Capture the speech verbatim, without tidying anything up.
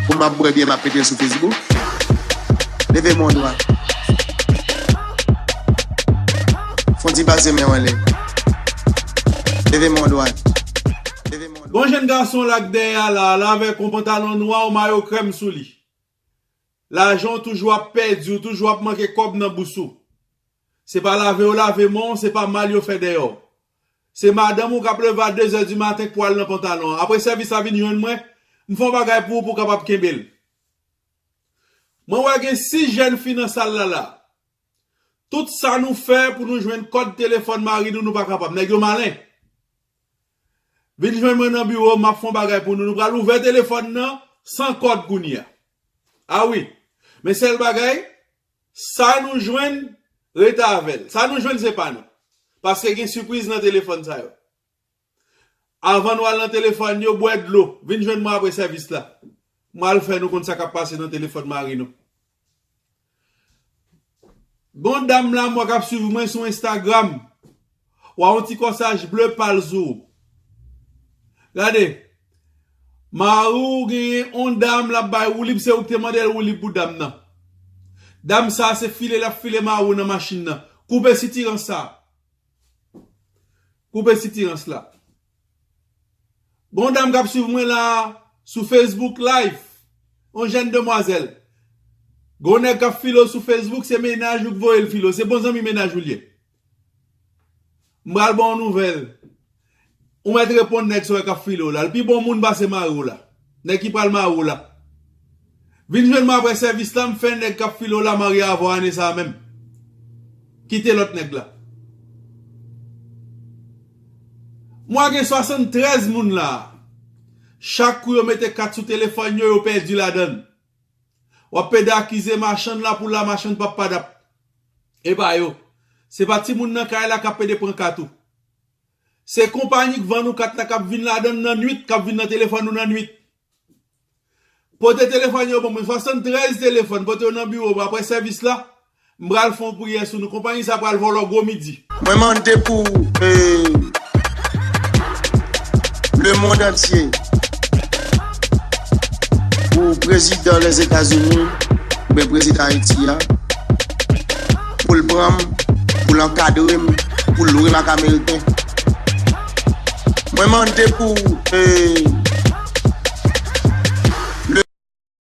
Pou m ap bwè byè, m ap mete l sou Facebook. Leve men w dwat. Fon ti pase men w anlè. Leve men w dwat. Leve men w dwat. Gon jenn gason la k dèyè a la, la avèk yon pantalon nwa, yon mayo krèm sou li. Lajan w toujou ap pèdi, w toujou ap manke kòb nan bous ou. Se pa lave yo lave men w, se pa mal yo fè dèyè w. Se madanm ou k ap leve a de zè di maten k pral nan pantalon an. Apre sèvis la vin jwenn mwen, m fè yon bagay pou ou pou w kapab kenbe l. Mwen wè gen sis jèn fi nan sal la la. Tout sa nou fè pou nou jwenn kòd telefòn mari nou, nou pa kapab. Nèg yo malen. Vin jwenn mwen nan biwo, m ap fè yon bagay pou nou. Nou pral ouvè telefòn nan san kòd kounye a. A wi. Men sèl bagay, sa nou jwenn, rete avè l. Sa nou jwenn, se pa nou. Paske gen sipriz nan telefòn sa yo. Avan nou al nan telefòn yo, bwè dlo. Vin jwenn mwen apre sèvis la. Mwen al fè nou konn sa k ap pase nan telefòn mari nou. Gon dam la, m wè k ap swiv mwen sou Instagram. W a yon ti kòsaj ble pal sou ou. Gade. Mari w genyen yon dam l ap bay woulib, se ou ki te mande l woulib pou dam nan. Dam sa, se file l ap file mari w nan machin nan. Koupe sitirans sa. Koupe sitirans la. Gon dam k ap swiv mwen la sou Facebook Live. Yon jèn demwazèl. Gon nèg k ap file w sou Facebook, se mennaj ou k voye l file w. Se bon zanmi mennaj ou l ye. M pral ba w nouvèl. Ou mèt reponn nèg sa w wè k ap file w la. L pi bon moun pase mari w la. Nèg ki pral mari w la. Vin jwenn mwen apre sèvis la, m fè nèg k ap file w la marye avè w ane sa a menm. Kite lòt nèg la. Mwen gen swasanntrèz moun la. Chak kou yo mete kat sou telefòn yo, yo pèdi ladan l. W ap pede akize machann la pou la machann p ap padap. E pa yo. Se pa timoun nan kay la k ap pede pran kat ou. Se konpayi k vann ou kat la k ap vin ladan l nan nwit, k ap vin nan telefòn ou nan nwit. Pote telefòn yo ban mwen, swasanntrèz telefòn, pote yo nan biwo mwen. Apre sèvis la, m pral fè yon priyè sou nou. Konpayi sa pral vòlò gwo midi. Mwen mande pou, eh, lemonn antye, pou prezidan Lèzetazini, oubyen prezidan Ayiti a, pou l pran m, pou l ankadre m, pou l lwe m ak Ameriken. Mwen mande pou, eh,